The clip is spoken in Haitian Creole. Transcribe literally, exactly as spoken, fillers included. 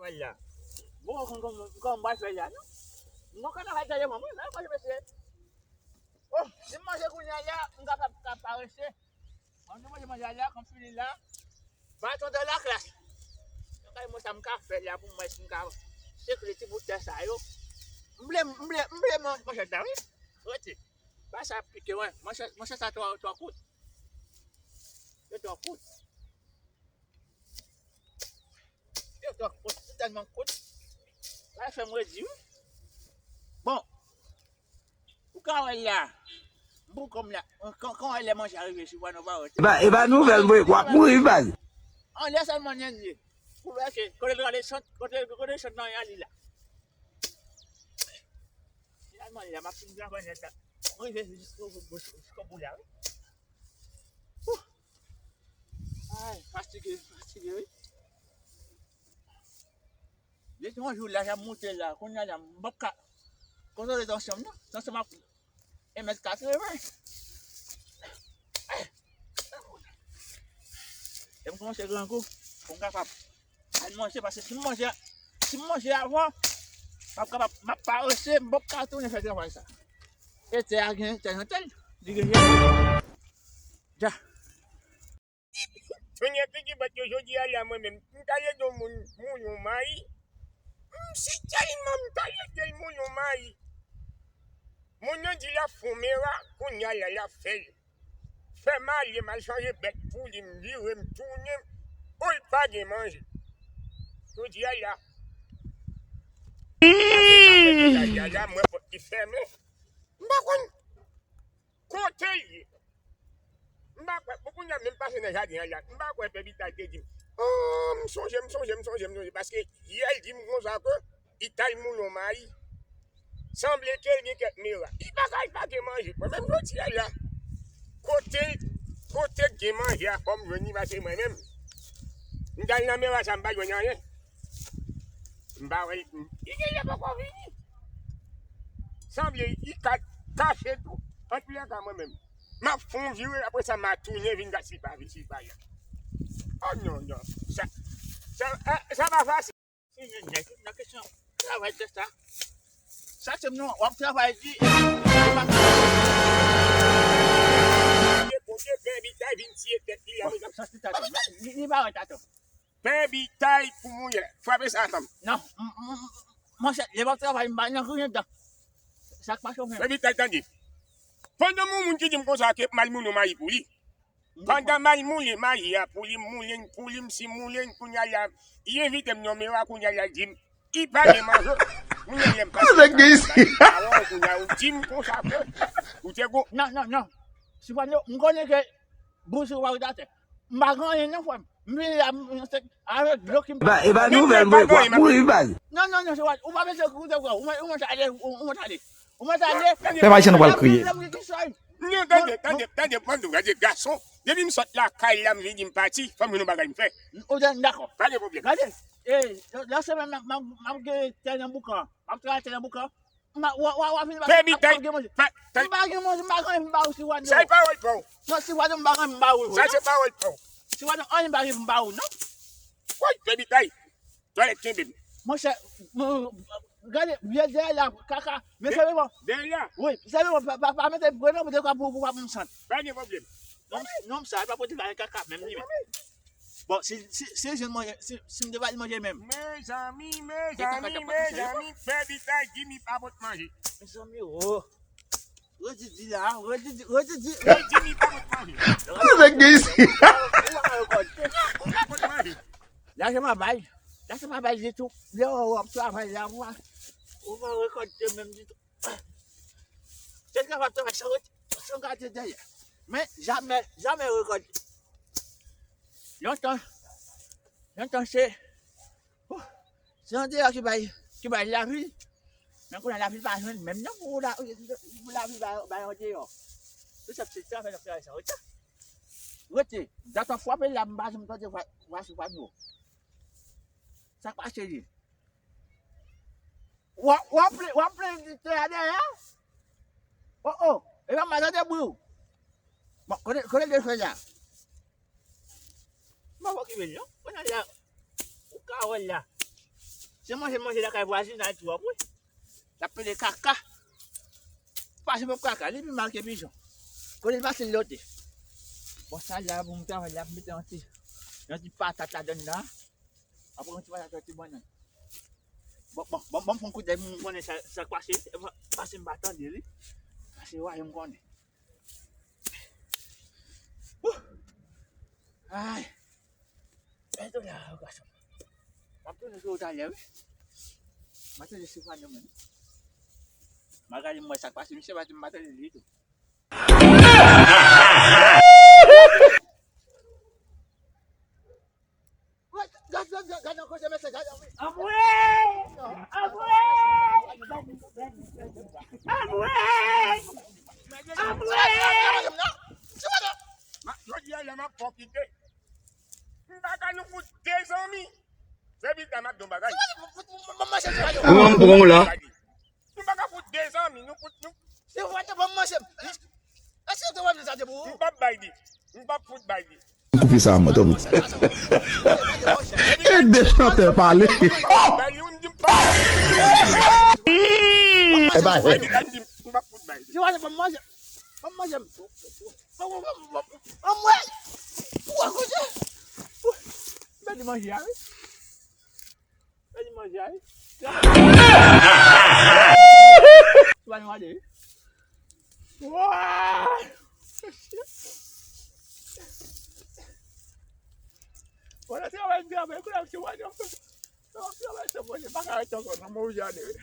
Wè la. Bon, kòman, kòman, kòman m pral fè la, non? M gon kanal tande mwen, mwen, mwen, mwen, mesye. Oh, si m manje kounye a la, m kapab ka parese. Mwen, nou manje manje a la, kòm fini la. Baton de la klas. Mwen kay mwen sa m ka fè la pou mwen, si m ka sekre ti bout tè sa yo. M vle, m vle, m vle man-, manchèt la, wi. Rete. Ba sa pike, wi. Manchèt, manchèt sa twò, twò kout. Yo twò kout. Yo twò kout, li tèlman kout. Sa fè m redi, wi. Bon, ou ka wè la. M pou kòm la. Kan, kan wè lè manje a rive sou pano pa wè. E pa, e pa nouvèl, vre, w ap mouri, baz. Anlè sèlman nèg li ye. Pou wè ke, kote l rale sant, kote, kote sant nan y ale la. Finalman, la, m ap fin travay nèt la. Mwen rive jiska, jiska bout la, wi. Wouh! Ay, fatige, fatige, wi. Depi yon jou laj ap monte la, kounye a la, m p ap ka kontwole tansyon m, non. Tansyon m ap yon mèt katreven. Lè m kòmanse grangou, pou m kapab al manje, paske si m manje, si m manje avan, m ap kapab, m ap parese, m p ap ka tounen fè travay sa. E tè a gen tè nan tè l, li gen je. Ja. Tounen figi bèt yo jodi a la, mwen menm, m t al ede yon moun, moun yon mayi. M si tèlman m t al ede l moun yon mayi. Moun nan di l ap fè yon mera, kounye a la, l ap fè l. Fè m ale, m al chanje bèt pou li, m vire, m tounen, o, l pa gen manje. Jodi a la, m wè pòt li fèmen. M pa konn kote l ye. M pa kwè, pou kounye a menm pase nan jaden an la, m pa kwè Pè Bitay te di m. Oh, m sonje, m sonje, m sonje, m sonje, paske yè l di m konsa ke li t al moulen yon mayi. Sanble ke l gen kèk mera. Li pa ka, li pa gen manje. Mwen menm jodi a la, kote, kote k gen manje a, fò m jwenn li, paske mwen menm, m t al nan mera sa, m pa jwenn anyen. M pa wè l, li genlè poko vini. Sanble li ka kache tou. Antoulèka, mwen menm, m ap fè yon vire, apre sa, m a tounen vin gad si l pa vin, si l pa la. Oh, non, non. Sa, sa, eh, sa pa fasil. Si, nan, nan, nan kesyon travay tè sa, sa se non, w ap travay di, e, e pa Bondye, Bondye, Pè Bitay vin tiye tèt li, apre sa, li, li pa wè taton. Pè Bitay pou mouye. Frape sa ansanm. Non, m, m, m, monchè, lè m ap travay, m pa nan griyen dan. Sa k pase w menm? Pè Bitay, tande. Pandan moun, moun ki di m konsa ke m al moulen yon mayi pou li. Pandan m al moulen mayi a pou li, m moulen, pou li, m si moulen, kounye a la, li envite m nan mera, kounye a la, li di m, li pa gen manje. Kounye a lè m pase, kounye a ou di m konsa ke ou te gon. Non, non, non. Sipano, m konnen ke bouch ou pa ret atè. M pa gen anyen non, frè m. M vini la, m, m, se avèk dlo ki m... E pa, e pa nouvèl, bro. W ap mouri, baz. Non, non, non, se pa, ou pa bezwen koute, frè. Ou mèt, ou mèt ale, ou, ou mèt ale. Ou mèt ale. Pèp Ayisyen, nou pral kriye. Non, tande, tande, tande, tande, gade gason. Depi m sot lakay la, m vini, m pati, fò m jwenn yon bagay m fè. Ou dakò. Pa gen pwoblèm. Gade, e, nan semèn nan, m ap, m ap gen tè nan boukan. M ap travay tè nan boukan. M a, w a, w a, w a vin... Pè Bitay, m pa gen manje, m pa gen manje, m pa gen anyen pou m ba ou, Sipano. Sa e pawòl pa w. Non, Sipano, m pa gen anyen pou m ba ou, non. Sa se pawòl pa w. Sipano, anyen m pa gen pou m ba ou, non. Woy, Pè Bitay, twalèt kenbe m. Monchè, gade, vye dèyè la, kaka. Men sèlman. Dèyè la? Wi, sèlman, pa, pa, pa mete prenon, mete kwa pou, pou, pou m sant. Pa gen pwoblèm. Non, non, sa, pa pote bagay kaka, menm li menm. Bon, si, si, si, si, manje, si, si m te ba li manje menm. Mezanmi, mezanmi, mezanmi, Pè Bitay di m li pa pot manje. Mezanmi, oh. Redi di la, redi di, redi di. Li di m li pa pot manje. Ou nèg gen isi. Ou pa rekòlte. Ou pa pot manje. Lajan pa bay. Lajan pa bay ditou. Lè w ap travay la, ou pa, ou pa rekòlte menm ditou. Se travay, travay san rete, san gade dèyè. Men, jamè, jamè rekòlte. Lontan, lontan se, oh, se andeyò ki bay, ki bay lavi. Men kounye a lavi pa jwenn menm non pou la, pou lavi bay, bay andeyò. Se sa, se travay, travay san rete. Rete, dat ap frape la, m pa janm tande vwa, vwa sou panyo. Sa k pase li? W ap, w ap plen, w ap plen tè a dèyè? Oh, oh, e pa mal tande bri w. Bon, kote, kote l te fè la? M pa okipe l non. Kounye a la, ou ka wè l la. Se manje, manje lakay vwazinay tou, w ap wè. L ap pede kaka. Pase pòp kaka, li pi mal ke pijon. Kote l pase, l lote. Bon, sa la, pou m travay la, m mete yon ti, yon ti patat ladann la. Apre yon ti patat, yon ti bannann. Bon, bon, bon, bon, m pran kout dèy, m konnen sa, sa k pase. Pase m pa tande li. Pase wa, m konnen. Wouh! Ay! Mete w la, gason. M ap tounen sou ou talè, wi. M ap tounen sou fanm yo menm. M al gade m wè sa k pase, misye pa di m pa tande li tou. Gad, gad, gad, gad nan koze mesye, gad, wi. Anmwey! Anmwey! Anmwey! Anmwey! Ma, jodi a la m ap pwofite. M pa ka nou fout de zanmi. Se pita m ap di yon bagay. Ou an pran w la. Nou pa ka fout de zanmi, nou fout nou. Se w te ban m manje. Èske w te wè m sa te pou ou? M p ap bay li. M p ap fout bay li. Koupe sa, mwen, tanpri. E de chantè pale. M p ap bay li, ou di m pa. E ba, e. M p ap fout bay li. Se w te ban m manje. Ban m manje. Ban m, ban m, ban m. Anmwey! Ou akoute? Ou, m pèdi manje a, wi. Pèdi manje a, wi. Ou pa nou ale, wi. Wa! Bon, nan travay m travay, kou la, se w ale ankò. Nan travay, se bon, se pa ka rete ankò, nan manje ale, wi.